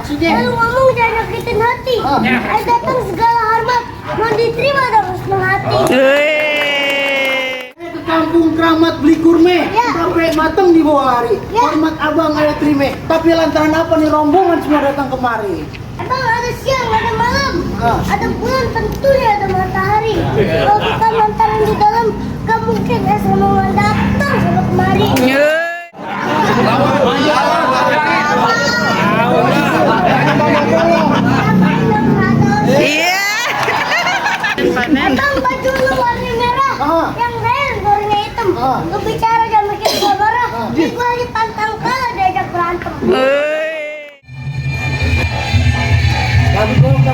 maksudnya? Lalu ngomong jangan nyakitin hati. Ayo datang segala hormat, mau diterima dengan senang hati. Ke kampung Keramat beli kurme, Ya. sampai mateng di bawah hari. Ya. Hormat abang ada terima. Tapi lantaran apa nih rombongan semua datang kemari? Emang ada siang, ada malam, Ah. ada bulan, tentunya ada matahari. Kalau kita lantaran di dalam, gak mungkin es rombongan datang sama kemari. Iya. Abang baju lu warna merah, Ah. yang lain warna hitam. Ah. Lu bicara jangan bikin gua marah. Nih gua lagi pantang kalah diajak berantem. Dapat golong.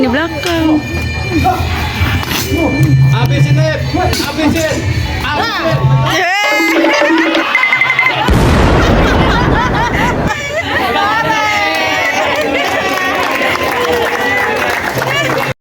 Di belakang. Habisin, habisin. Ya.